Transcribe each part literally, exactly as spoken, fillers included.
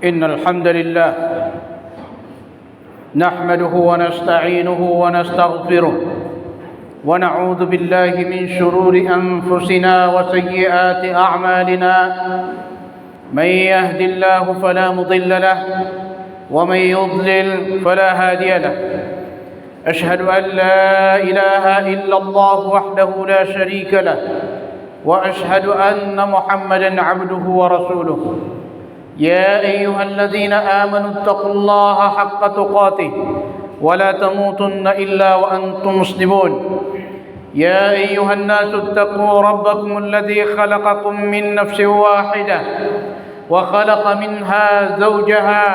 إن الحمد لله نحمده ونستعينه ونستغفره، ونعوذ بالله من شرور أنفسنا وسيئات أعمالنا. من يهد الله فلا مضل له، ومن يضلل فلا هادي له. أشهد أن لا إله إلا الله وحده لا شريك له، وأشهد أن محمدا عبده ورسوله. يا أيها الذين آمنوا اتقوا الله حق تقاته ولا تموتن إلا وأنتم مسلمون. يا أيها الناس اتقوا ربكم الذي خلقكم من نفس واحدة وخلق منها زوجها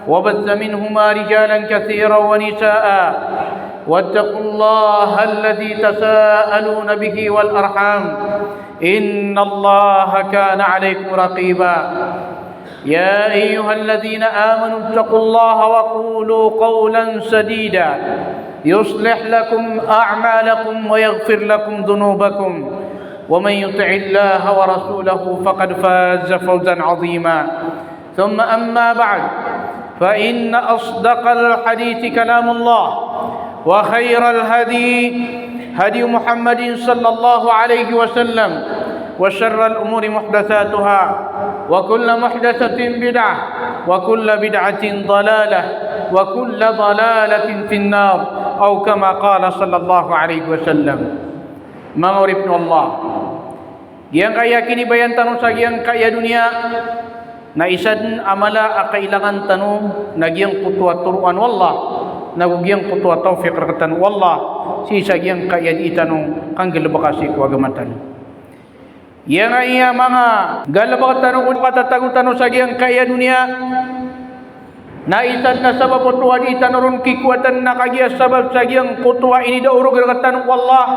وبث منهما رجالا كثيرا ونساء واتقوا الله الذي تساءلون به والأرحام إن الله كان عليكم رقيبا. يا أيها الذين آمنوا اتقوا الله وقولوا قولا سديدا يصلح لكم أعمالكم ويغفر لكم ذنوبكم ومن يطع الله ورسوله فقد فاز فوزا عظيما. ثم أما بعد، فإن أصدق الحديث كلام الله، وخير الهدي هدي محمد صلى الله عليه وسلم، وشر الأمور محدثاتها، وكل محدثة بدعة، وكل بدعة ضلالة، وكل ضلالة في النار، أو كما قال صلى الله عليه وسلم. Manga oripn o Allah, giyangkaya kinibayan tano sa giyangkaya doniya, na isa dn a mala a kailangan tano na giyangkoto a toroan o Allah, nago giyangkoto a tawfiq rktano o Allah, sii sa giyangkaya dii tano kanggalbka sii ko agama tano. Giyangkaya manga galbk tano ko katatago tano sa giyangkaya doniya, na isa dn a sabap oto a dii tano ron kikowatan na kagiya sabap sa giyangkoto a inidaorog rktano o Allah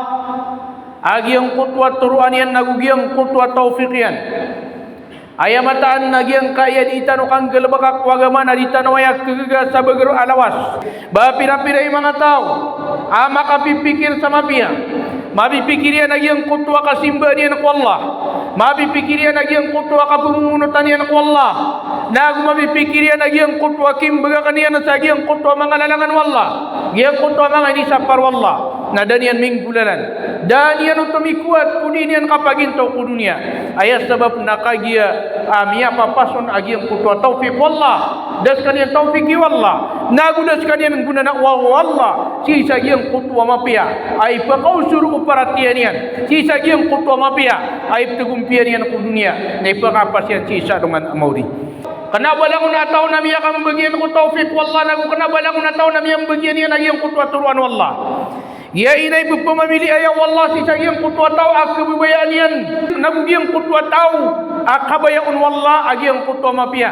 a giyangkoto a toroan iyan nago giyangkoto a tawfiq iyan. Aya mataan na giyangkaya dii tano kanggalbka ko agama na dii tano aya kagaga sa bagr a lawas. Ba pirapira i manga taw a makapipikir sa mapiya, mapipikir iyan a giyangkoto a kasimbaa niyan ko Allah, mapipikir iyan a giyangkoto a kapmomonotan iyan ko Allah, nago mapipikir iyan a giyangkoto a kimbgakn iyan sa giyangkoto a manga lalangan o Allah, giyangkoto a manga inisapar o Allah, na da niyan minggolalan, da niyan oto mikowat ko dii niyan kapagintaw ko doniya. Aya sabap na kagiya a miyapapas on a giyangkoto a tawfiq o Allah, da skaniyan tawfiqi o Allah, nago da skaniyan gonanaa o Allah sii sa giyangkoto a mapiya a ipakaosor o paratiyaya niyan, sii sa giyangkoto a mapiya a ipthagompiya niyan ko doniya, na ipakapas iyan sii sa alongan a maori. Kna ba langon a taw na miyakambgiyan ko tawfiq o Allah, nago kna ba langon a taw na miyambgiyan iyan a giyangkoto a toroan o Allah. Giya inay pphamamiliaya o Allah sii sa giyangkoto a taw a kababayaan iyan, nago giyangkoto a taw a kabayaan o Allah a giyangkoto a mapiya,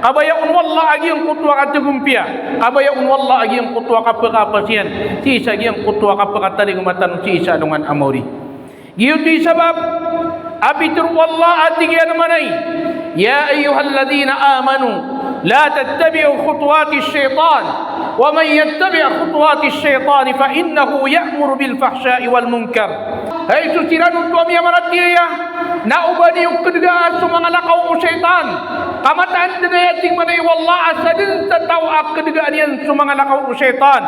kabayaan o Allah a giyangkoto a kathagompiya, kabayaan o Allah a giyangkoto a kapakapas iyan sii sa giyangkoto a kapakatalingoma tano sii sa alongan a maori. Giyoto i sabap a pitharo o Allah a tig iyan a manay, "Ya ayyuhalladhina amanu, la tattabi'u khutuwatish shaytan, wa man yattabi' khutuwatish shaytani fa innahu ya'muru bil fahsha'i wal munkar." Hay so siran oto a miyamaratiyaya, na oba niyo kdgaa so manga lakaw o shaytan. Ka mataan dn, aya tig manay o Allah, a sadn sa taw a kdgaan iyan so manga lakaw o shaytan,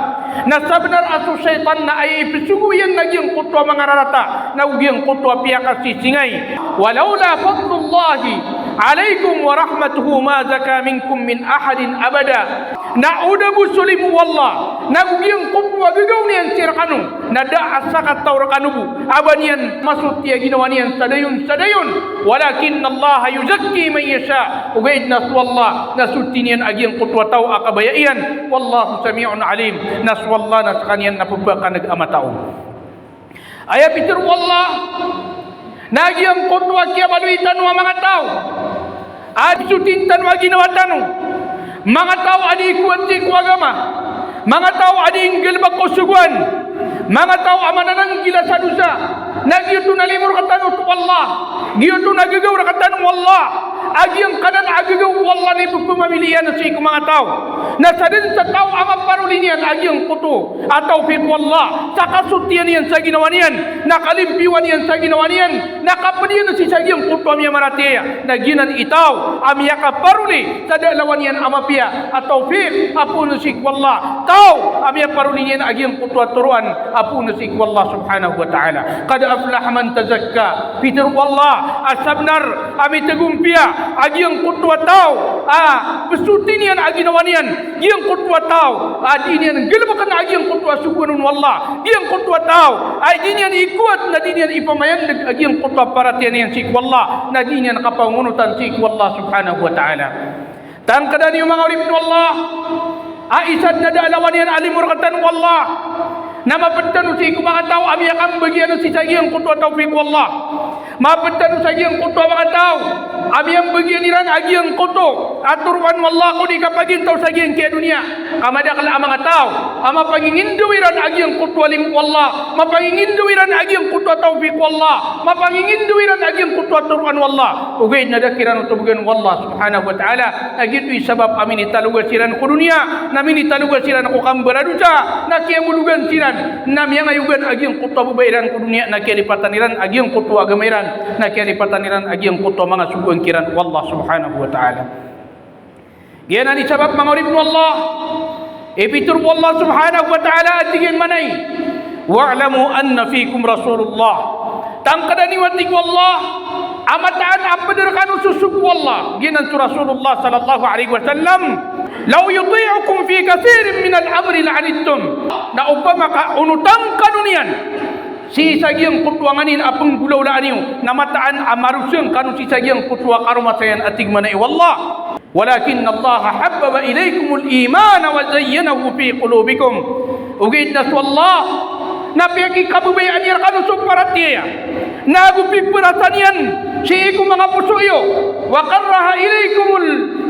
na sabnar a so shaytan na aya ipsogo iyan na giyangkoto a manga rarata, nago giyangkoto a piyakasisingay. "Walawla fadlullahi alaykum wa rahmatuhu ma zaka minkum min ahadin abada." Na o da bo so limo o Allah, nago giyangkoto a gagaw niyan sii rkano, na da a sakataw rkano bo a ba niyan masoti a ginawa niyan sa dayon sa dayon. "Walakinnallaha yuzakki man yasha." Ogaid na so Allah na soti niyan a giyangkoto a taw a kabaya iyan. "Wallahu sami'un alim." Na so Allah na skaniyan na pphakneg a matao. Aya pitharo o Allah na giyangkoto a kiyabaloy tano a manga taw a di sotin tano a ginawa tano, manga taw a di kowati ko agama, manga taw a di nggalbk ko sogoan, manga taw a manananggila sa dosa, na giyoto na limo rktano o Allah, giyoto na gagaw rktano o Allah. a giyangkanan a gagaw o Allah na ipepamamili iyan sii ko manga taw. Na sadn sa taw a maparoli niyan a giyangkoto a tawfiq o Allah sa kasotiya niyan sa ginawa niyan, na kalimpiwan iyan sa ginawa niyan, na kaped iyan sii sa giyangkoto a miyamaratiyaya, na giyanan i taw a miyakaparoli sa da a lawan iyan a mapiya a tawfiq a poon sii ko Allah. Taw a miyaparoli niyan a giyangkoto a toroan a poon sii ko Allah subhanahu wa ta'ala. Qad aflaha man tazakka. Pitharo o Allah a sabnar a mitagompiya a giyangkoto a taw a pesoti niyan a ginawa niyan, giyangkoto a taw a di niyan galebeken a giyangkoto a sogoan o Allah, giyangkoto a taw a di niyan ikowat na di niyan ipamayandeg a giyangkoto a paratiyaya niyan sii ko Allah, na di niyan kapangonotan sii ko Allah subhanahu wa ta'ala. Tangkeda niyo manga oripen o Allah, a isa den a da a lawan iyan a limo rektano o Allah, na maped tano sii ko manga taw a miyakambagian sii sa giyangkoto a tawfiq o Allah. Maped tano sa giyangkoto a manga taw a miyambagian iran a giyangkoto a toroan o Allah ko di kapagintaw sa giyangkai a doniya. Ka madakel a manga taw a mapangingindaw iran a giyangkoto a limo o Allah, mapangingindaw iran a giyangkoto a tawfiq o Allah, mapangingindaw iran a giyangkoto a toroan o Allah. Ogaid na da kiran oto began o Allah subhanahu wa ta'ala. Na giyoto i sabap a minitaloga siran ko doniya, na minitaloga siran ko kambaradosa, na kiyabologan siran, na miyangayogan a giyangkoto a babay iran ko doniya, na kiyalipatan iran a giyangkoto a agama iran, na kiyalipatan iran a giyangkoto a manga sogoan kiran o Allah subhanahu wa ta'ala. Giyanan i sabap manga oripen o Allah, ipitharo o Allah subhanahu wa ta'ala a tig iyan manay, "Wa'lamu anna fikum Rasulullah." Tangkeda niyo a tig o Allah, a mataan a ped rekano so sogo o Allah, giyanan so Rasulullah sallallahu alaihi wasallam, "Law yuti'ukum fi kathirin minal amri la'anittum." Na opama ka onotan kano niyan sii sa giyangkoto a nganin a penggolawlaan iyo, na mataan a maroseng kano sii sa giyangkoto a karomasayan a tig manay o Allah. "Walakinnallaha habbaba ilaykumul imana wa zayyanahu fi qulubikum." Ogaid na so Allah na piyakikababayaan iyan rekano so paratiyaya, na ago piperasaan iyan sii ko manga poso iyo. "Wa karraha ilaykumul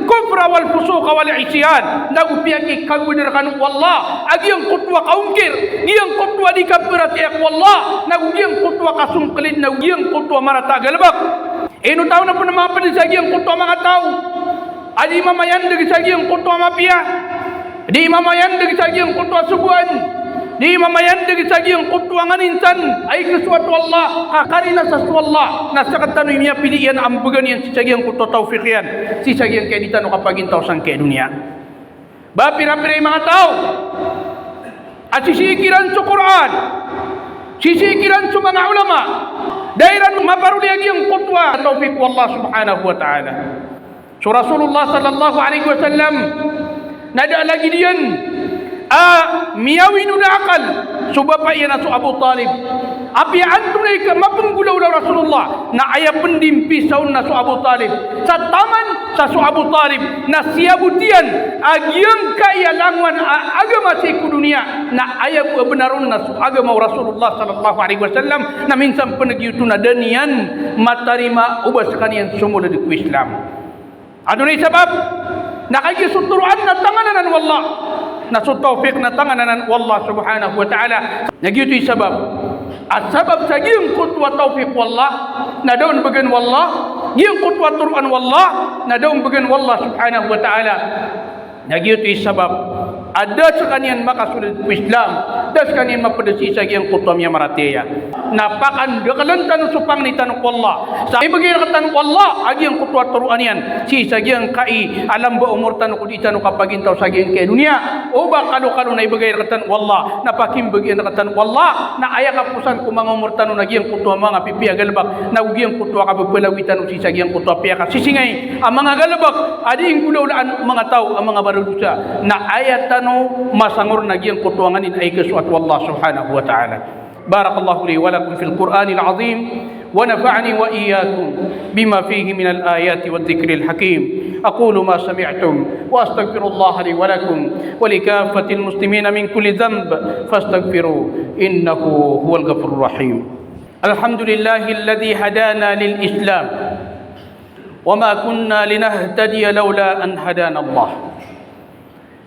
kufra wal fusuqa wal isyan." Na ago piyakikababayaan rekano o Allah a giyangkoto a kaongkir, giyangkoto a di kaparatiyaya ko Allah, na ago giyangkoto a kasongkelid, na ago giyangkoto a marata a galebek. Ino taw na pen maped sa giyangkoto a manga taw a di mamayandeg sa giyangkoto a mapiya, di mamayandeg sa giyangkoto a sogoan, di mamayandeg sa giyangkoto a nganin san a ikasoat o Allah, ka karina sa so Allah na sekatano i miyapili iyan a mbegan iyan sii sa giyangkoto a tawfiq iyan sii sa giyangkai a di tano kapagintaw sangkai a doniya. Ba pira-pira i manga taw a sisii kiran so Qur'an, sisii kiran so manga ulama, da iran maparoli a giyangkoto a tawfiq o Allah subhanahu wa ta'ala. So Rasulullah sallallahu alaihi wasallam na da a lagid iyan a miyawinod a akal so bapa iyan a so Abu Talib. Apiya antonaa i ka mapenggolawla o Rasulullah, na aya pen di mpisaon na so Abu Talib. Sa taman sa so Abu Talib na siyabot iyan a giyangkai a langowan a agama sii ko doniya, na aya bo a benar on na so agama o Rasulullah sallallahu alaihi wasallam, na minsan pen giyoto na da niyan matarima o ba sekaniyan somoled ko Islam. Antonaa i sabap? Na kagiya so toroan na tangan anan o Allah, na so tawfiq na tangan anan o Allah subhanahu wa ta'ala. Na giyoto i sabap a sabap sa giyangkoto a tawfiq o Allah na da on began o Allah, giyangkoto a toroan o Allah na da on began o Allah subhanahu wa ta'ala. Na giyoto i sabap a da sekaniyan makasoled ko Islam, da sekaniyan maped sii sa giyangkoto a miyamaratiyaya. Na pakandakelen tano so pangni tano ko Allah sa ibegay rektano o Allah a giyangkoto a toroan iyan sii sa giyangkai a lamba o omor tano ko di tano kapagintaw sa giyangkai a doniya. O ba kalokalo na ibegay rektano o Allah na pakimbegan rektano o Allah, na aya kaposan ko manga omor tano na giyangkoto a manga pipiya a galebek, na go giyangkoto a kapepelawi tano sii sa giyangkoto a piyakasisingay a manga galebek a di inggolawlaan o manga taw a manga baradosa, na aya tano masangor na giyangkoto a nganin a ikasoat o Allah subhanahu wa ta'ala. بارك الله لي ولكم في القرآن العظيم، ونفعني وإياكم بما فيه من الآيات والذكر الحكيم. أقول ما سمعتم، وأستغفر الله لي ولكم ولكافة المسلمين من كل ذنب، فاستغفروه، إنه هو الغفور الرحيم. الحمد لله الذي هدانا للإسلام، وما كنا لنهتدي لولا أن هدانا الله.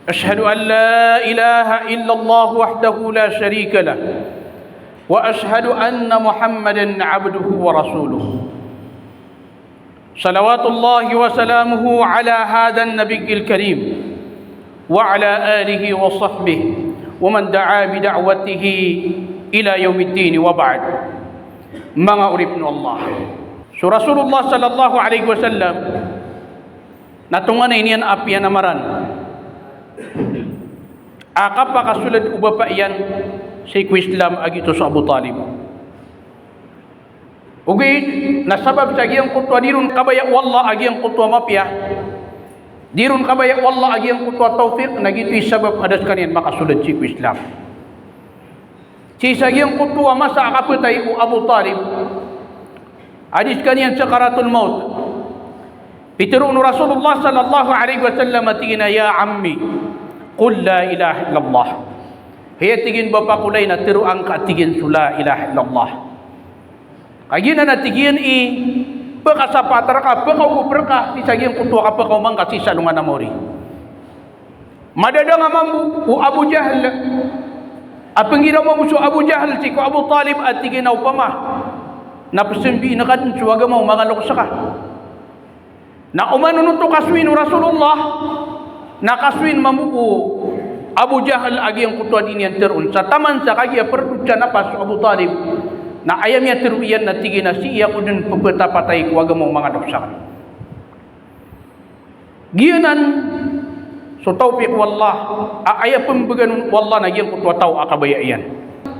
أشهد أن لا إله إلا الله وحده لا شريك له، وأشهد أن محمدا عبده ورسوله. Salawatullahi wa salamuhu ala hadhan nabiyil karim, wa ala alihi wa sahbihi, wa man da'a bi da'watihi ila yawmiddin, wa ba'd. Manga oripn o Allah. So Rasulullah sallallahu alaihi wasallam, na tonganay niyan a piyanamaran a kapakasold o bapa iyan sii ko Islam a giyoto so Abu Talib. Ogaid na sabap sa giyangkoto a di ron kabaya o Allah a giyangkoto a mapiya, di ron kabaya o Allah a giyangkoto a tawfiq, na giyoto i sabap a da skaniyan makasold sii ko Islam. Sii sa giyangkoto a masa a kapatay o Abu Talib, a di skaniyan sakaratul mawt, pitharo o Rasulullah sallallahu alaihi wasallam a tig iyan a, "Ya ammi, qul la ilaha illallah." Hay, a tig iyan, bapa ko, lay na tharoa ngka, a tig iyan, so la ilaha illallah. Kagiya na, a tig iyan, i pkasapat rka, pkaogop rka sii sa giyangkoto a kapkaoma ngka sii sa alongan a mawri. Madadanga mambo o Abu Jahl. A pnggiraw mambo so Abu Jahl sii ko Abu Talib, a tig iyan a opama na pzambiin ka dn so agama o manga loks ka, na oman oto kasoyin o Rasulullah, na kasoyin mambo o Abu Jahl a giyangkoto a di niyan tharoon. Sa taman sa kagiya prdod sa napas so Abu Talib, na aya miyatharo iyan na tig iyan a sii ako dn pphatapatay ko agama o manga loks akn. Giyanan so tawfiq o Allah, a aya pmbgan on o Allah na giyangkoto a taw a kabaya iyan.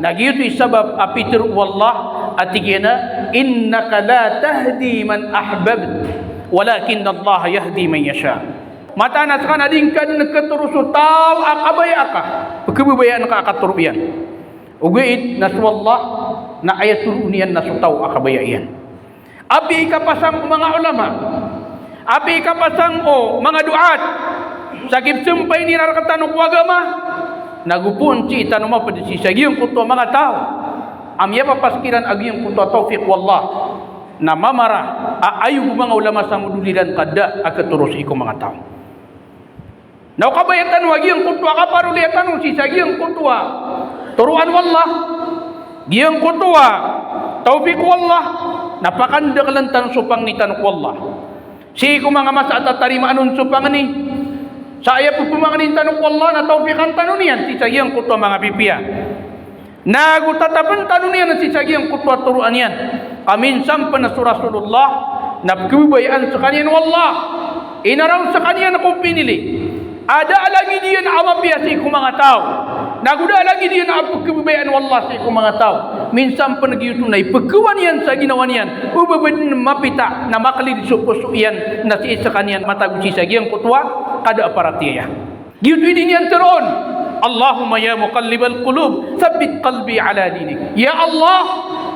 Na giyoto i sabap a pitharo o Allah a tig iyan a, "Innaka la tahdi man ahbabta, walakinnallaha yahdi man yasha." Mataan a ska na di ngka dn khatoro so taw a kabaya ka, pkhababayaan ka a khatoro iyan. Ogaid na so Allah na aya tharoon iyan na so taw a kabaya iyan. Apiya i kapasang o manga ulama, apiya i kapasang o manga du'at, sa kipsampay iran rktano ko agama, na go poon sii tano mapd sii sa giyangkoto a manga taw a miyapapas kiran a giyangkoto a tawfiq o Allah, na mamara a ayog o manga ulama sa modol iran ka da a khatoro sii ko manga taw. Na o kabaya tano a giyangkoto a kaparoliya tano sii sa giyangkoto a toroan o Allah, giyangkoto a tawfiq o Allah, na pakandaklan tano so pangni tano ko Allah sii ko manga masa a tatarimaan on so pangni. Sa aya pphamangnin tano ko Allah na tawfiqan tano niyan sii sa giyangkoto a manga pipiya. Na go tatapn tano niyan sii sa giyangkoto a toroan iyan. Ka minsan pn so Rasulullah na pkhababayaan skaniyan o Allah. Inaraw skaniyan ko pinili a da a lagid iyan a mapiya sii ko manga taw, na go da a lagid iyan a pkhababayaan o Allah sii ko manga taw. Minsan pn giyoto na ipkhawa niyan sa ginawa niyan o ba dn mapita na maklid so poso iyan na sii skaniyan matago sii sa giyangkoto a kada a paratiyaya. Giyoto i di niyan tharoon, "Allahumma ya muqallibal qulub, thabbit qalbi ala dinik." Ya Allah,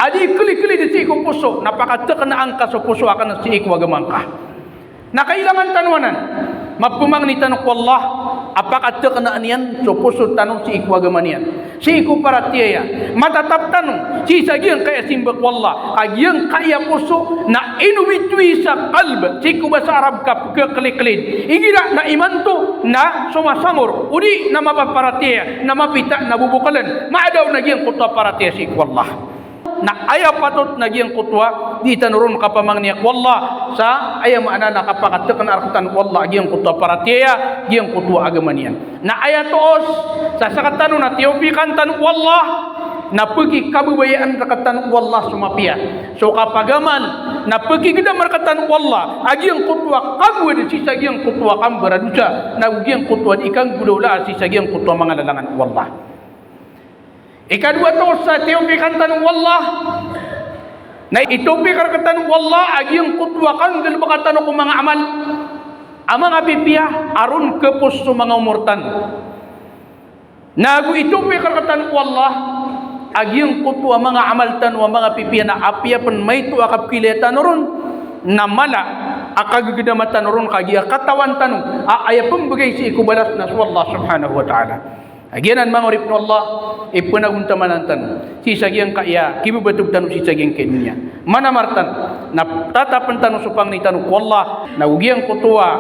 a di kliklid sii ko poso, na pakatknaa ngka so poso akn sii ko agama ngka. Na kailangan tano anan, mapmangni tano ko Allah a pakatknaan iyan so poso tano sii ko agama niyan, sii ko paratiyaya. Matatap tano sii sa giyangkaya simba ko Allah, ka giyangkaya poso na inobitowi sa qalb, sii ko basa Arab ka pkhakliklid. Igira na imanto na somasangor, odi na mapaparatiyaya, na mapita na bobokln, maadaw na giyangkoto a paratiyaya sii ko Allah. Na aya patot na giyangkoto a di tano ron kapamangniya ko Allah, sa aya maana na kapakatknaa rktano ko Allah a giyangkoto a paratiyaya, giyangkoto a agama niyan. Na aya toos sa sktano na tiyawfiqan tano o Allah, na pkikababayaan rktano o Allah so mapiya, so kapagamal, na pkigdam rktano o Allah a giyangkoto a kagowad sii sa giyangkoto a kambaradosa, na go giyangkoto a di kanggolawlaa sii sa giyangkoto a manga lalangan o Allah. Ikadowa toos sa tiyawfiqan tano o Allah, na itawfiq rktano o Allah a giyangkoto a kanggalbka tano ko manga amal a manga pipiya a ron khapos so manga omor tano. Na go itawfiq rktano o Allah a giyangkoto a manga amal tano a manga pipiya na apiya pn maito a kapkhailaya tano ron, na mala a kagagdama tano ron, kagiya katawan tano a aya pmbgay sii ko balas na so Allah subhanahu wa ta'ala. Giyanan manga oripn o Allah, ipnagontamanan tano sii sa giyangkaya kibabatog tano sii sa giyangkaya doniya. Manamar tano na tatapn tano so pangni tano ko Allah, na go giyangkoto a,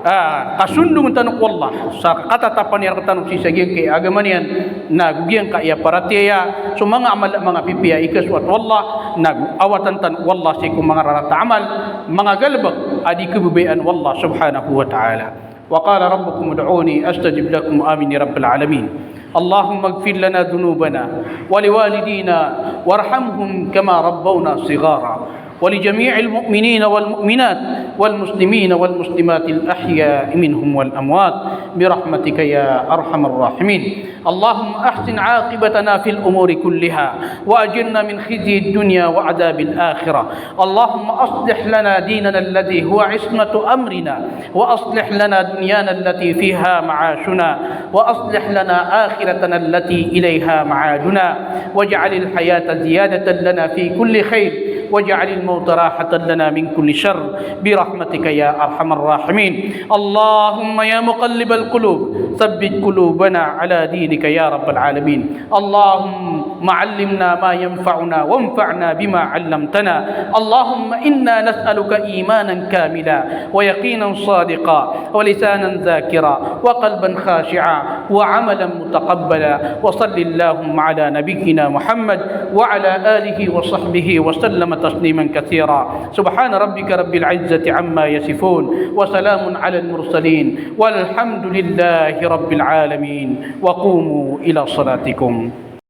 ah, kasondong tano ko Allah sa katatapan iyan rktano sii sa giyangkaya agama niyan, na go giyangkaya paratiyaya, so manga amal a manga pipiya a ikasowat o Allah, na go awatan tano o Allah sii ko manga rarata a amal, manga galbk, a di khababayaan o Allah subhanahu wa ta'ala. Wa qala rabbukum ud'uni astajib lakum. Amin ya rabbal alamin. Allahumma ighfir lana dhunubana wa liwalidina warhamhum kama rabbawna sighara. Wa li jami'il mu'minina wal mu'minat wal muslimina wal muslimatil ahya'i minhum wal amwat. Bi rahmatika ya arhamar rahimin. اللهم أحسن عاقبتنا في الأمور كلها، وأجرنا من خزي الدنيا وعذاب الآخرة. اللهم أصلح لنا ديننا الذي هو عصمة أمرنا، وأصلح لنا دنيانا التي فيها معاشنا، وأصلح لنا آخرتنا التي إليها معادنا، واجعل الحياة زيادة لنا في كل خير، واجعل الموت راحة لنا من كل شر، برحمتك يا أرحم الراحمين. اللهم يا مقلب القلوب، ثبت قلوبنا على دينك يا رب العالمين. اللهم علمنا ما ينفعنا وانفعنا بما علمتنا. اللهم إنا نسألك إيمانا كاملا ويقينا صادقا ولسانا ذاكرا وقلبا خاشعا وعملا متقبلا. وصل اللهم على نبينا محمد وعلى آله وصحبه وسلم تسليما كثيرا. سبحان ربك رب العزة عما يصفون، وسلام على المرسلين، والحمد لله رب العالمين. وقوموا إلى صلاتكم.